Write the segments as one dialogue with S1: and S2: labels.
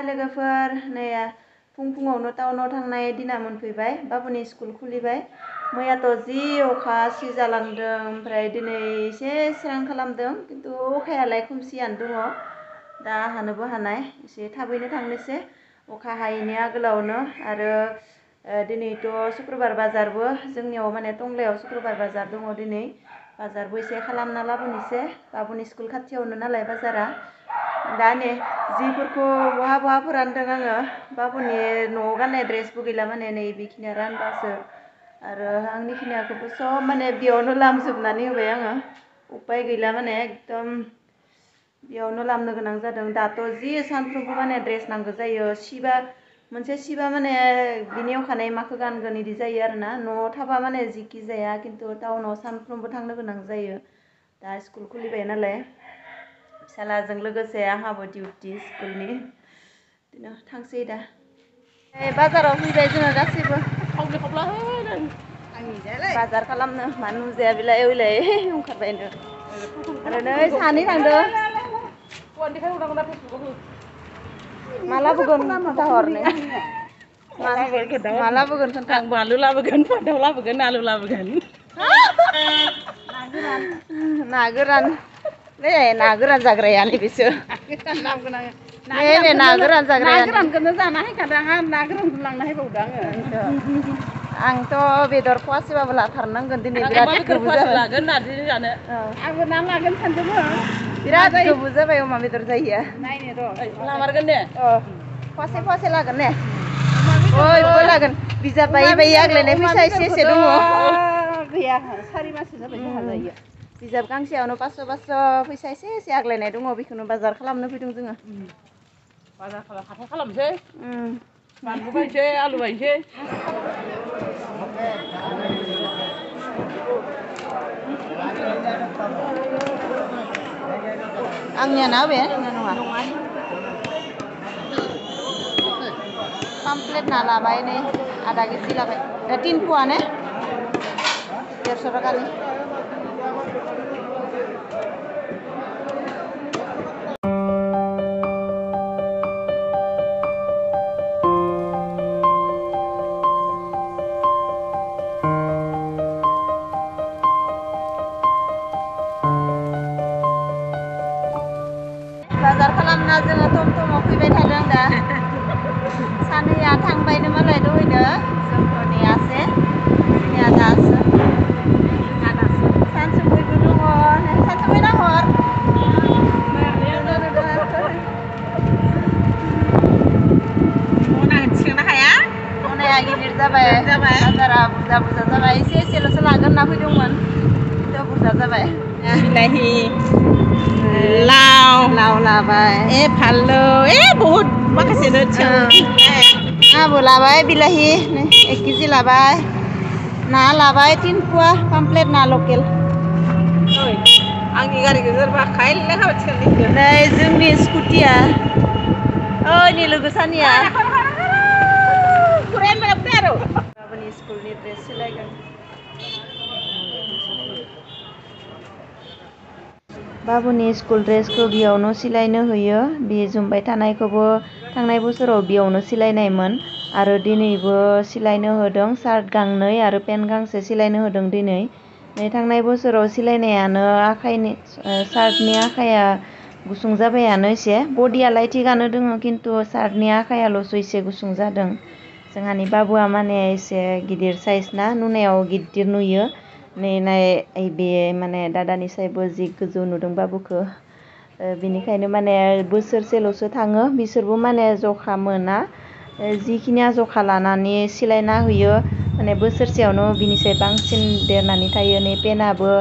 S1: लोगोफोर नै फुङावनो टाउनाव थांनाय दिना मोनफैबाय बाबुनि स्कुल खुलिबाय मैयाथ' जि अखा सिजालांदों ओमफ्राय दिनै एसे स्रां खालामदों खिन्थु अखायालाय खोमसियानो दङ दा हानोबो हानाय एसे थाबैनो थांनोसै अखा हायैनि आगोलावनो आरो दिनैथ' शुक्रबार बाजारबो जोंनियाव माने टंलायाव शुक्रबार बाजार दङ दिनै बाजारबो एसे खालामना लाबोनोसै बाबुनि स्कुल खाथियावनो नालाय बाजारा दा नै जिफोरखौ बहा फोरानदों आङो बाबुनि न'आव गाननाय ड्रेसबो गैला माने नै बेखिनिया रानबासो आरो आंनि खिनियाखौबो सब माने बेयावनो लामजोबनानै होबाय आङो उपाय गैला माने एकदम बेयावनो लामनो गोनां जादों दाथ' जि सानफ्रोमबो माने ड्रेस नांगौ जायो सिबा मोनसे सिबा माने बिनि अखानायै माखौ गानगोन इदि जायो आरोना न'आव थाबा माने जिखि जाया खिन्थु टाउनाव सानफ्रोमबो थांनो गोनां जायो दा स्कुल खुलिबाय नालाय फिसालाजों लोगोसे आंहाबो डिउटि स्कुलनि बिदिनो थांसै दा बाजाराव फैबाय जोङो गासैबो बाजार खालामनो मानो नुजाया बेलाय ओइलाय ओंखारबायनो आरो नै सानै थांदो माला बोगोन खोन्था हरनो माला बोगोन खोन्था
S2: आं बानलु लाबोगोन फान्थाव लाबोगोन आलु लाबोगोन
S1: ना गोरान ना गोरान जाग्राया नैबेसो ना गोरान जाग्राया
S2: ना गोरानखौनो जाना हायखादों आं ना गोरानखौ लांना हायबावदों आङो
S1: आंथ' बेदर फवासेबाबो लाथारनांगोन दिनै बिराद गोबाव जाबाय
S2: लागोन नारजि जानो आंबो ना लागोन सानदोंमोन
S1: बिराद गोबाव जाबाय अमा बेदर जायैया
S2: नायनो र' लामारगोन दे
S1: फवासे लागोन ने बयबो लागोन बिजाब बायै आग्लायनाय फैसा एसे दङ
S2: गैया 4 माससो जाबाय जोंहा जायो
S1: बिजाब गांसेयावनो 500 फैसा एसे आग्लायनाय दङ बेखौनो बाजार खालामनो फैदों जोङो
S2: बाजार हाथाय खालामनोसै बानलु बायनोसै आलु बायनोसै
S1: आंनिया ना बे नङा पामप्लेट ना लाबाय नै आधा केजि लाबाय 3 पुआ ने 150 टाकानि बाजार खालामना जोङो टमटमाव फैबाय थादों दा सानैया थांबायनो मालाय दहैनो जोंथ' नेयासै जोंनिया दासो सानसुमैबो दङ सानसुमै नाहर
S2: थिखांनो हाया
S1: मनाया गिदिर जाबाय बाजारा बुरजा जाबाय एसेल'सो लागोन होनना फैदोंमोन खिन्थु बुरजा जाबाय
S2: बिलाहि लाव
S1: लाबाय
S2: फानलु बहुत माखासेनो
S1: आंबो लाबाय बिलाहि 1 केजि लाबाय ना लाबाय 3 पुआ पामप्लेट ना लकेल
S2: आंनि गारिखौ सोरबा खायले खाबाय थिखांनो
S1: नै जोंनि स्कुटिया ओइनि लोगो सानिया गाबोननि स्कुलनि ड्रेस सोलायगोन बाबुनि स्कुल ड्रेसखौ बेयावनो सिलायनो होयो बे जुमबाय थानायखौबो थांनाय बोसोराव बेयावनो सिलायनायमोन आरो दिनैबो सिलायनो होदों सार्ट गांनै आरो पेन्ट गांसे सिलायनो होदों दिनै थांनाय बोसोराव सिलायनायानो आखाइनि सार्टनि आखाया गुसुं जाबायानो एसे बडियालाय थिगानो दङ खिन्थु सार्टनि आखायाल'सो एसे गुसुं जादों जोंहानि बाबुआ माने एसे गिदिर साइज ना नुनायाव गिदिर नुयो नाय बे माने दादानि सायबो जि गोजौ नुदों बाबुखौ बिनिखायनो माने बोसोरसेल'सो थाङो बिसोरबो माने जखा मोना जिखिनिया जखा लानानै सिलायना होयो माने बोसोरसेयावनो बिनिसाय बांसिन देरनानै थायो नै पेनाबो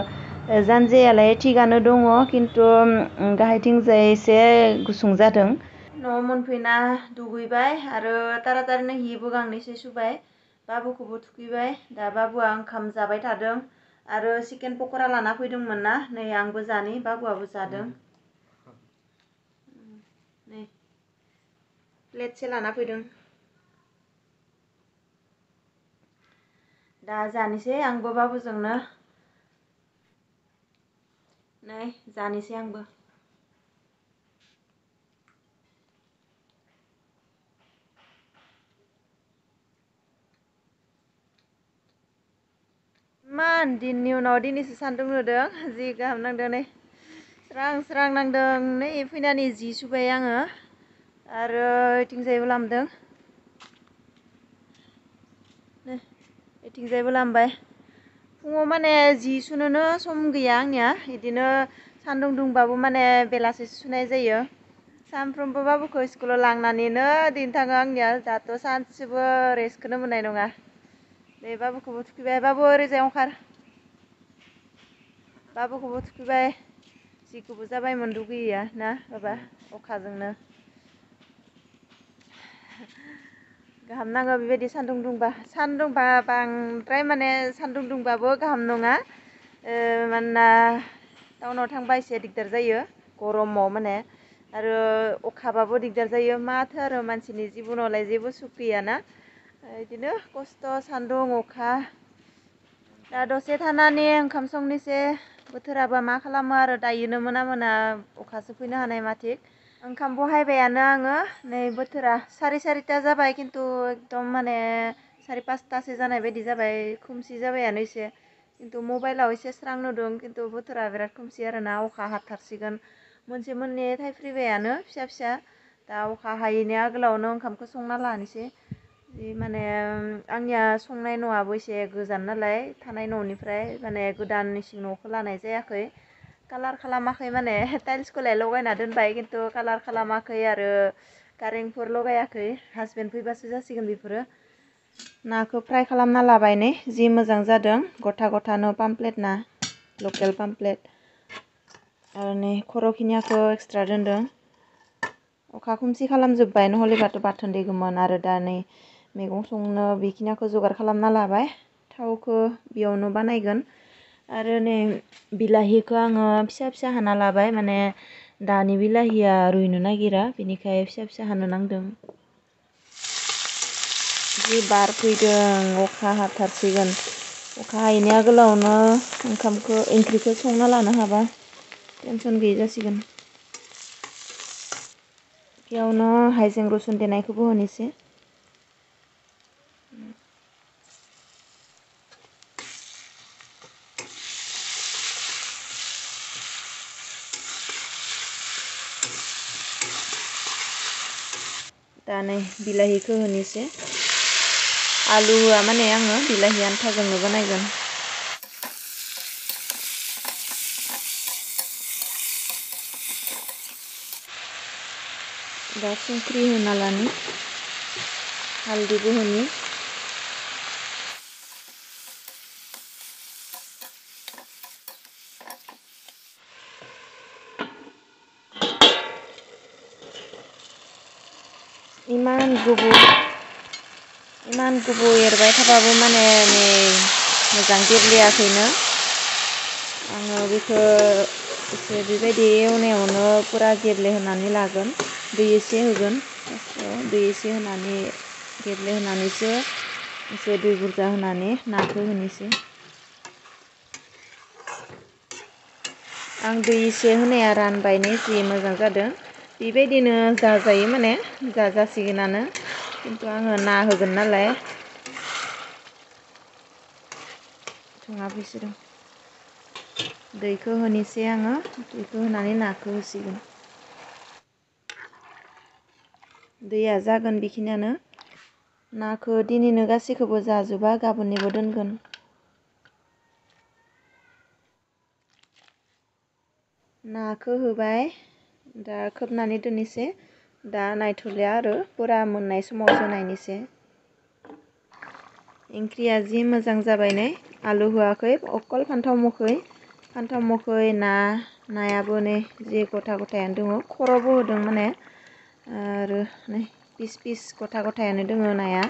S1: जानजियालाय थिगानो दङ खिन्थु गाहायथिंजाय एसे गुसुं जादों न'आव मोनफैना दुगैबाय आरो तारातारिनो हिबो गांनैसो सुबाय बाबुखौबो थुखैबाय दा बाबुआ ओंखाम जाबाय थादों आरो चिकेन पक'रा लाना फैदोंमोन ना नै आंबो जानि बाबुआबो जादों नै प्लेटसे लाना फैदों दा जानोसै आंबो बाबुजोंनो नै जानोसै आंबो इमान दिननि उनाव दिनैसो सान्दुं नुदों जि गाहाम नांदों नै स्रां स्रां नांदों नै फैनानै जि सुबाय आङो आरो इथिंजायबो लामदों नै इथिंजायबो लामबाय फुङाव माने जि सुनोनो सम गैया आंनिया बिदिनो सान्दुं दुंबाबो माने बेलासिसो सुनाय जायो सानफ्रोमबो बाबुखौ स्कुलाव लांनानैनो दिन थाङो आंनिया दाथ' सानसेबो रेस्टखौनो मोननाय नङा दे बाबुखौबो थुखैबाय बाबु ओरैजाय ओंखार बाबुखौबो थुखैबाय जिखौबो जाबायमोन दुगैया ना बाबा अखाजोंनो गाहाम नाङो बेबायदि सान्दुं दुंबा बांद्राय माने सान्दुं दुंबाबो गाहाम नङा मानोना टाउनाव थांबा एसे दिगदार जायो गरमाव माने आरो अखाबाबो दिगदार जायो माथो आरो मानसिनि जिबनावलाय जेबो सुख गैयाना बिदिनो खस्थ' सान्दुं अखा दा दसे थानानै ओंखाम संनोसै बोथोराबा मा खालामो आरो दायोनो मोना मोना अखासो फैनो हानाय मा थिग ओंखाम बहायबायानो आङो नै बोथोरा सारिथा जाबाय खिन्थु एकदम माने 5:30सो जानाय बायदि जाबाय खोमसि जाबायानो एसे खिन्थु मबाइलाव एसे स्रां नुदों खिन्थु बोथोरा बिराद खोमसि आरोना अखा हाथारसिगोन मोनसे मोननै थाइफ्रिबायानो फिसा फिसा दा अखा हायैनि आगोलावनो ओंखामखौ संना लानोसै जि माने आंनिया संनाय न'आबो एसे गोजान नालाय थानाय न'निफ्राय माने गोदान इसिं न'खौ लानाय जायाखै कालार खालामाखै माने टाइल्सखौलाय लगायना दोनबाय खिन्थु कालार खालामाखै आरो कारेन्टफोर लगायाखै हासबेन्ड फैबासो जासिगोन बेफोरो नाखौ फ्राय खालामना लाबाय नै जि मोजां जादों गथा गथानो पामप्लेट ना लकेल पामप्लेट आरो नै खर'खिनियाखौ एक्सट्रा दोनदों अखा खोमसि खालामजोब्बाय नहलेबाथ' बाथोन देगौमोन आरो दा नै मैगं संनो बेखिनियाखौ जगार खालामना लाबाय थावखौ बेयावनो बानायगोन आरो नै बिलाहिखौ आङो फिसा फिसा हाना लाबाय माने दानि बिलाहिया रुइनो नागिरा बेनिखाय फिसा फिसा हानो नांदों जि बार फैदों अखा हाथारसिगोन अखा हायैनि आगोलावनो ओंख्रिखौ संना लानो हाबा टेनसन गैयै जासिगोन बेयावनो हाइजें रसुन देनायखौबो होनोसै दा नै बिलाहिखौ होनोसै आलु होआ माने आङो बिलाहि आन्थाजोंनो बानायगोन दा संख्रि होना लानि हालदैबो होनि इमान गोबाव एरबाय थाबाबो माने नै मोजां गेब्लेयाखैनो आङो बेखौ एसे बेबायदि एवनायावनो पुरा गेब्लेहोनानै लागोन दै एसे होगोन दै एसे होनानै गेब्लेहोनानैसो एसे दै बुरजा होनानै नाखौ होनोसै आं दै एसे होनाया रानबायनो जि मोजां जादों बेबायदिनो जाजायो माने जाजासिगोनानो खिन्थु आङो ना होगोन नालाय सङा फैसिगोन दैखौ होनोसै आङो दैखौ होनानै नाखौ होसिगोन दैया जागोन बेखिनियानो नाखौ दिनैनो गासैखौबो जाजोबा गाबोननिबो दोनगोन नाखौ होबाय दा खोबनानै दोननोसै दा नायथ'लिया आरो पुरा मोननाय समावसो नायनोसै ओंख्रिया जि मोजां जाबाय नै आलु होआखै अकल फान्थाव मोखै नायाबो नै जि गथा गथायानो दङ खर'बो होदों माने आरो नै पिस गथा गथायानो दङ नाया